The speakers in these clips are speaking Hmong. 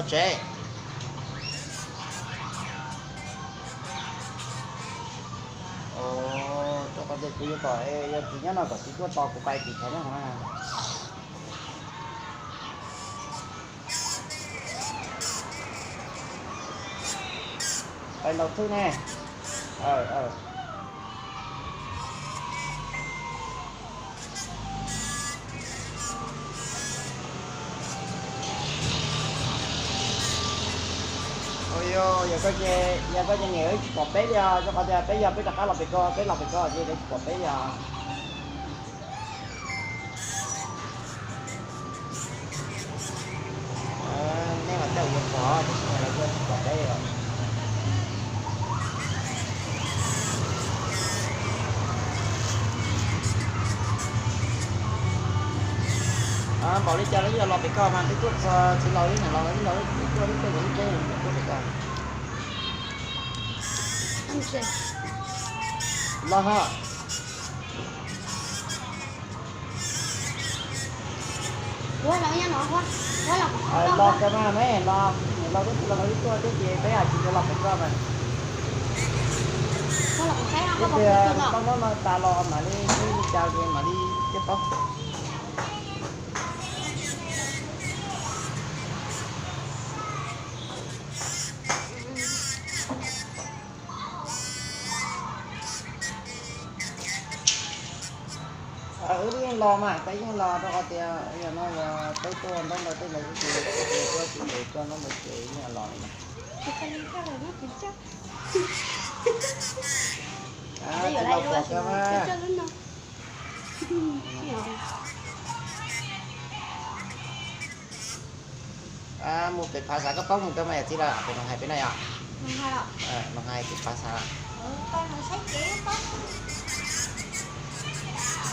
Tsev. Rau qhov tias kuv yuav kom yog txiv nyob no kom txiv tuaj tos kuv pais tim tshav nyob hauv na. Pais ntaus thwj ne. Yog koj ces, yog koj ces niam wb tsis pom peb li os, rau qhov tias peb yog peb rov qab los pem koj, peb los pem koj ces lawv tsis pom peb li os. Nej mas tej zaum yuav pom tiam sis mas lawv kuj tsis pom peb os. Npaum li cas los yeej los pem koj mas, twb tuaj txog txiv laus li na, los ib los tuaj lub teb lub teb tuaj pem koj. Los ho. Los kawg mas, los, los twb los ib tuaj thiab ces peb hais tsis yuav los pem koj mas. Ib pliag toj mab no tas los mam li seb li cas ces mam li coj tau. Wb yeej los mas, peb yeej los rau qhov tias yog no yog peb tuaj ntaub ntawv tej ntawd ces tuaj tsis ntev tuaj ntaub ntawv ces yeej los li mas. Tsis los pom kawg mas. Mus pem Phav Xav koj paub mus kawg mas yom txiv lawm, pem Noo Hais pem no yom? Noo Hais pem Phav Xav.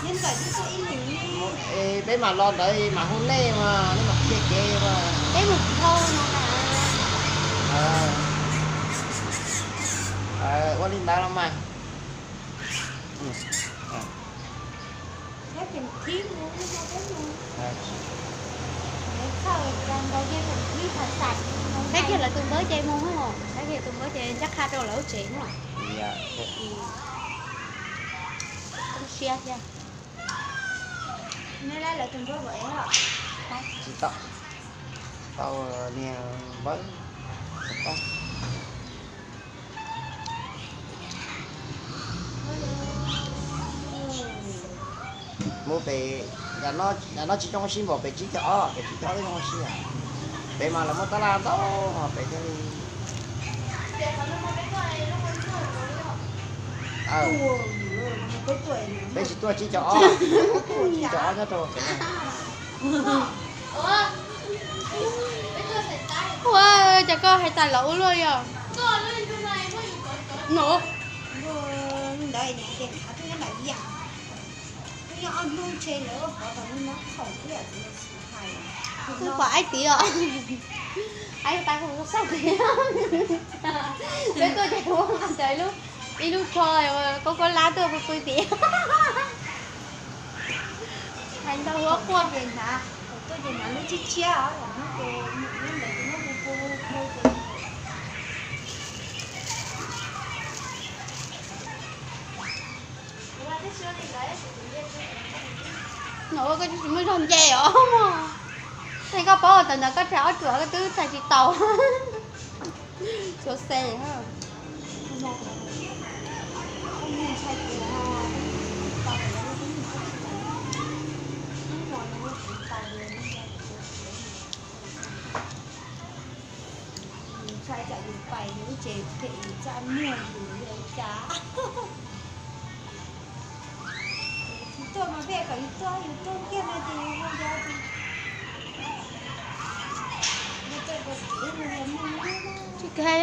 Es peb mam los ntawd mam hu nej mas nej mam qhia kev mas. Peb mus dhau no. Ua li ntawd los mas. Saib kiag lawv tus npawb ces mus, saib kiag tus npawb ces ncaj qha rau lawv lub tsev no. Zoo siab thiab. Tsis tau, tau niag npawb. Mus pem, yam no tsis zoo ua si npaum pem tsib caug ob, pem tsib caug ob zoo ua si. Pem mas lawv muaj tab laj ntau, pem thiaj li. Peb tsis tuaj tsib caug ob, tsib caug ob nyob rau pem no. Ua cas koj hais tas lawv ua luaj li os? No, ntawd ces ntshav twb nyob nram ib yam, twb nyob ob hnub ntshe lawv ua pov tau hnub no khoom ib yam li hais. Twb pom aib tid os. Aib tas kuv xauj tid. Peb tuaj ces ua nqa ntawd ib lub, ib lub tsho koj koj lab tuaj pw pw tid. Hais ntau huab quaj. Tuaj ces hnav lub tshiab tshiab os, hnub ces hnub ntawd ces muab pw pw pw ces. No koj tsis muaj zog nce os. Tej koj paub tawm ntawd koj rhais ob ruam koj twb rhais tsis tau. Xyov xe. Ntshai tsam yus pais yus ces phem yus txaj muag yus li cas. Tsis tuaj mas peb kom yus tuaj, yus tuaj kiag no ces yus hu yog tsis khe.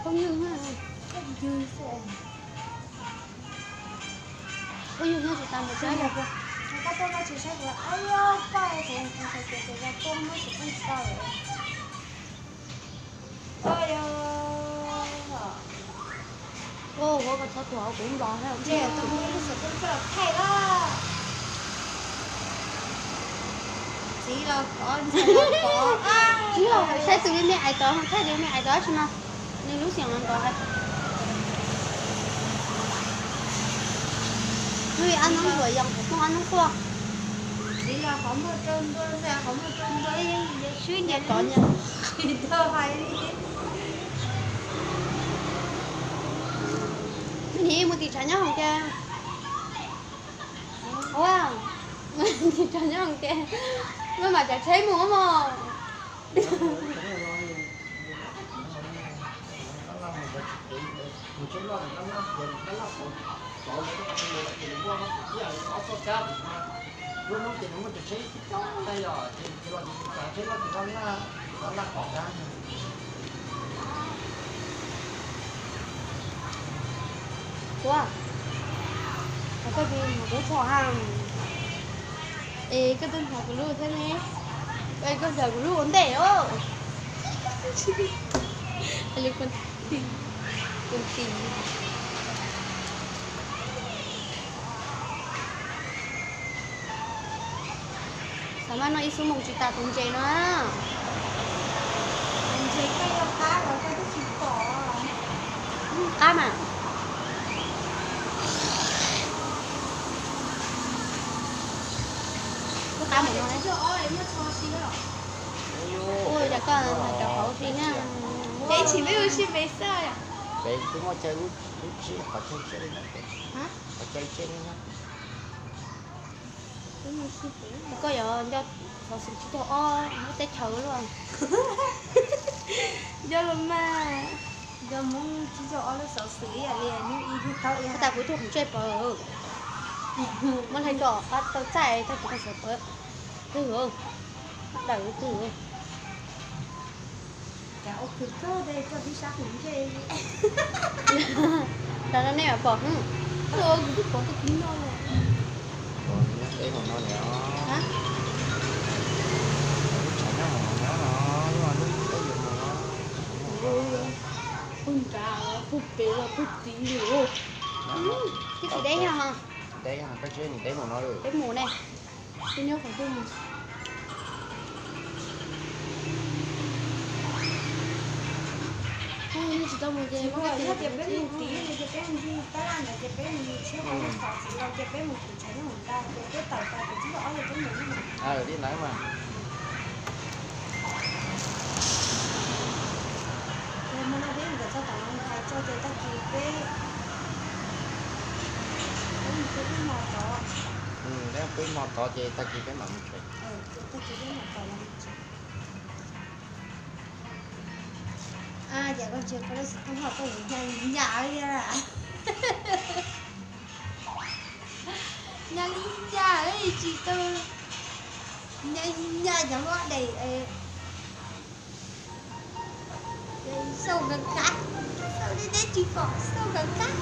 Phooj ywg, phooj ywg nyob tsis tas mus tsev. Ua ua koj txhob tuag kuv nplo thiab. Tsis yog, saib tus me me ais tod, thaij tus me me ais tod tsis mas nws lub xeem los ntawd. Ab noob luam yog kuv phooj ab noob quaj. Tsis yog qhov muag rau ntua, qhov muag rau ntua, swb nce tod nya. Nim mus tim tshav nyob hauv tias, ua, tim tshav nyob hauv tias, maj mam cav tsheb mus mog. Ua, koj tus hnov kuv txhom ha, es koj twb hnov kuv lub thiab ne, es koj nrog kuv lub ua ntej os. Kuv ti, kuv ti. Xav mas noj ib xuab moos tsis tas tus ntses no. Tus ntses koj yuav qab los koj twb tsis pom. Qab mas. Twb qab mus no. Ua cas koj hais rau qhov ua si na. Peb tsis peb ua si peb xwb. Peb twb muaj chaw lub, lub tsib qhov chaw tshiab li no. Qhov chaw tshiab li no. Koj yuav nco xov xwm tsib caug ob lub teb chaws luaj. Nco los mas. Nco Hmoob tsib caug ob lub xov xwm ib yam li hnub ib hnub tau ib. Tag kuv tuaj qhov ntsej pawg. Muab hlais tso qab tau txaij tag kuv tau sawv pawg. Twg, daws twg. Cas ua kawg kawg de koj tib sab kuv ntsej. Cas no nej mam pom, kuv twb pom koj tib no. Peb mus no niam. Tshav nyob hauv no, lub teb yuav mus no. Pug nrad, pug pem los pug tid li. Twb tsis deb yog. Deb yog koj tsis nws deb mus no lawm. Deb mus ne. Twb nyob qhov twg mus. Yog tias peb mus tid no ces peb mus ncig tab laj ntawd ces peb mus tshiab qhov lub qhov txiv los ces peb mus tim tshav nyob hauv ntag ces peb tawm tas ces tsib caug ob ces peb mus li ntawd mas. Ces hmo no peb mus kom txog tom no mus hais tso ces tag kis peb, peb mus pw ib hmo tod. Peb mus pw ib hmo tod ces tag kis peb mam mus tsev. Tag kis peb mam tod los mus tsev. Ces koj ntsia koj lub xov tooj hoj koj yuav ncaj ncaj li. Ncaj li ncaj tsis tau, ncaj ncaj cov lub dais. Xauj nkaus kab, xauj deb deb tsis pom, xauj nkaus kab.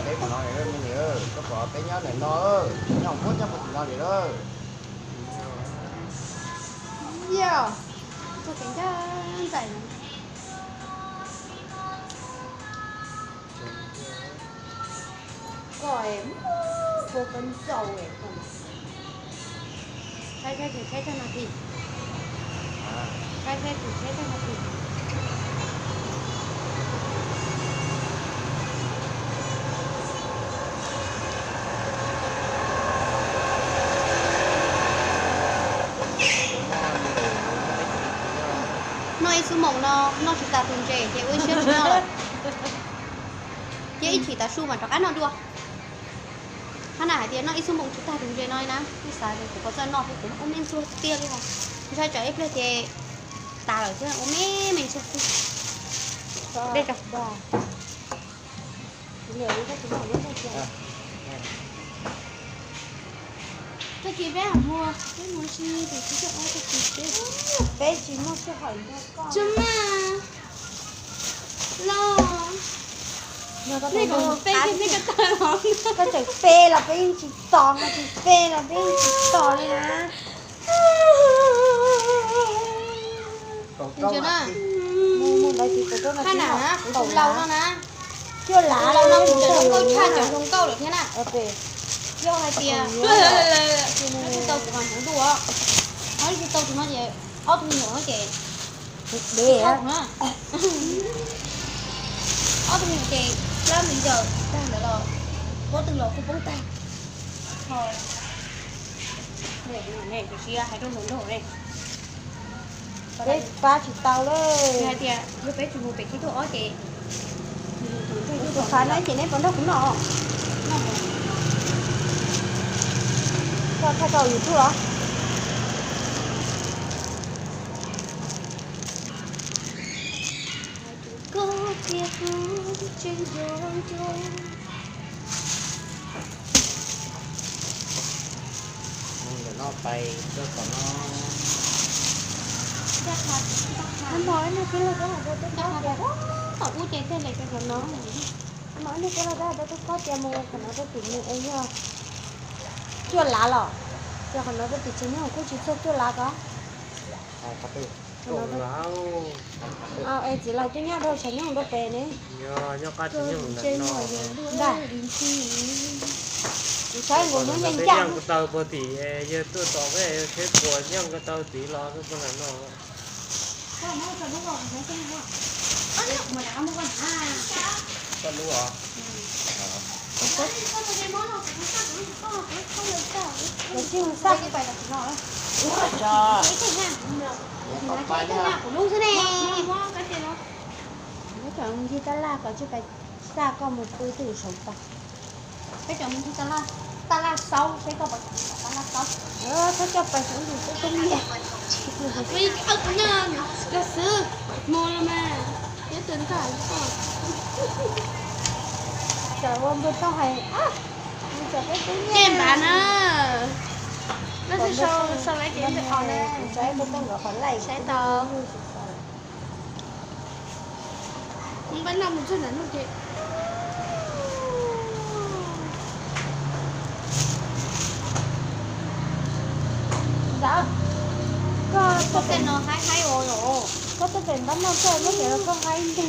Peb mus no, koj pom peb nyob ntawm no, nyob muab coj pov tim no li lawm. Yog, tuaj kev ncaj nraim. Koj es, koj koj ntxaus es koj. Saib saib tus saib tag no ti. Saib saib tus saib tag no ti. Noj ib xuab moos no noj tsis tas tus ntses ces ua ib siab tsis noj lawm. Cia ib chim tav su mam rov qab noj dua. Hab na hais tias noj ib xuab moos tsis tag tus ntses no li na, kuv xav tias kuv puas txawj noj thiab kuv ua me ntxuag tiag li os. Ntshai tsam ib pliag ces tas lawm thiab ua me me ntxuag tiag. Dej tso. Tag kis peb mam mus, peb mus si tus tsib caug ob tag kis peb, peb tsis muaj sij hawm nrog koj. Tsis mas, los, nej kom pe, nej kom tag los. Koj tseem pe los peb yeej tsis tos, koj tsis pe los peb yeej tsis tos li na. Ntsia na, hab na, kuv tus laus no na, tus laus no kuv tseem zoo nkauj tshaj cov zoo nkauj lawm thiab na. Yog hais tias tau kuv mas hmoov ntuj os. Tsis tau tus no ces ob tug me nyuam no ces dev na. Ob tug me nyuam ces plab ntawd tag ntawd los pob tw los kuj poob tag. Hais rau hluas nraug ne, peb pab tsis tau lawm. Hais tias yog peb tsis mus pem thib tuaj ob ces tus fav no ces neb puas nrog kuv noj? Koj thaij rau YouTube los? Ntawm no pais rau tom no. Tom ub ces thiaj li rau tom no. Mas nej cov laj dab rau tub pab tias mus qhov no rau tim mus es yog cuaj lav los? Ces qhov no rau tim tsev nyob kuj tsis txog cuaj lav ko. Es txiv laus twb nyob rau tshav nyoog rau pem ne. Ntag. Kuv saib nkaus hnub nyoog ncaj. Nyoog ko taw puag tim, yawg tuaj tos peb thiab kuas nyoog ko taw tid los no. Ncig tab laj kom tsij pais xa koj mus pw twj ywm saum tog. Peb cov mus ncig tab laj xaub seb koj puas kam mus tom tab laj xaub. Txhob coj pais saum ntug tub tub nyiag. Kuv xwb mus los mas, nyob tus nraj. Txawm ua npawg tooj hais, nws txawm peb tub nyiag. Ces npav na, no sau sau lawv ces npawg os na, saib npawg tooj nkawd qhov laij saib tau. Mus peb noj mus txog ntawm no ces Ntxawm, koj tuaj pem no haib haib os. Koj tuaj pem npab noj txog muab cov koj haib nteg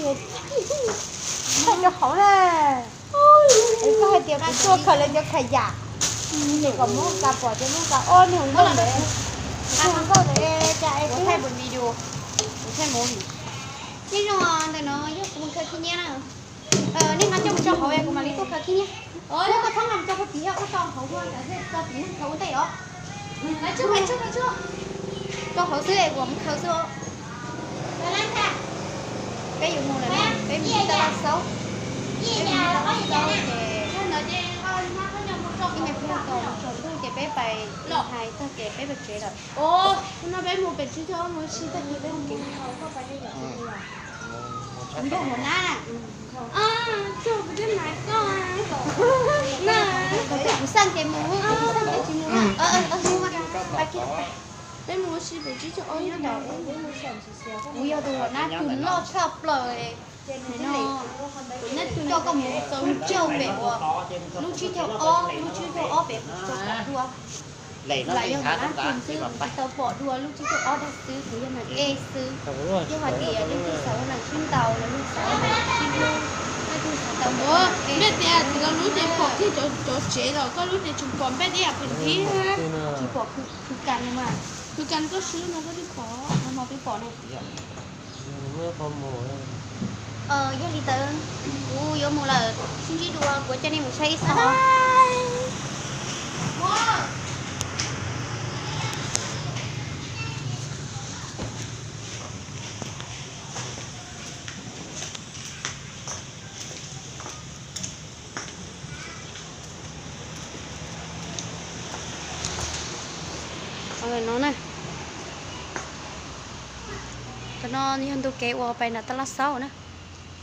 thaij rau hauv na. Es koj hais tias kuv tuaj khaws lawv cov kha yam, ces kom muab ka pom ces muab ka ob niag hluas nkauj ntawd, hluas nkauj ntawd cas es kuv thaij mus video, kuv thaij movie. Nyob zoo, ntawm no yog kuv mus khaws khib nyiab na. Nej nqa coj mus tso hauv es kuv mam li tuaj khaws khib nyiab. Koj txhob nqa mus tso puag tid, koj tso hauv, tso tid khaws ua ntej os. Tso hauv xwb es kuv mus khaws xwb os. Peb yuav mus lawm na, peb mus tab laj xaub. Peb mus tab laj xaub ces ib nyuag pliag tos tsaus ntuj ces peb pais hais tag ces peb pais tsev lawm. Ua no peb mus pem tsib caug ob mus ua si tag kis peb mus kev. Kuv yog hluas nab na. Kuv twb hais koj, kuv xaj ces mus, kuv xaj ces tsis mus. Peb mus ua si pem tsib caug ob nyob ntawd. Kuv yog tus hluas nab tus loj tshaj plaws no. Kuv neb tus coj koj mus txaus ncauj pem uas lub tsib caug ob, lub tsib caug ob pem kuv tsis tau pom dua. Lam yog hluas nab tus xwb kuv tsis tau pom dua lub tsib caug ob dag xwb, kuv yog neeg ej xwb. Yog hais tias leej twg xav ua neeg sib ntaus los leej twg xav ua neeg sib hlub, leej twg xav tau ua neeg ej, nej tias txiv laus lub ces pom kiag cov tsev los koj lub ces tseem pom npej dib yam phem thiab. Tsis pom khw kas no mas, khw kas koj swb no koj twb pom, no twb pom ne. Yog li ntawd kuv yuav mus lawm, sib ntsib dua, kuv coj nej mus saib ib xo. No na, cov no yog ntu kev uas pais nram tab laj xaub na.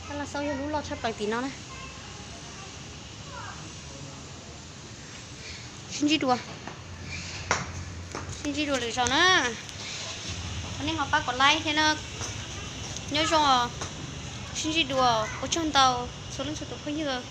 Tab laj xaub yog lub loj tshaj plaws tim no na. Sib ntsib dua, sib ntsib dua lwm zaus na. Thov nej ho pab kom like thiab na. Nyob zoo, sib ntsib dua, ua tsaug ntau txhua leej txhua tus phooj ywg.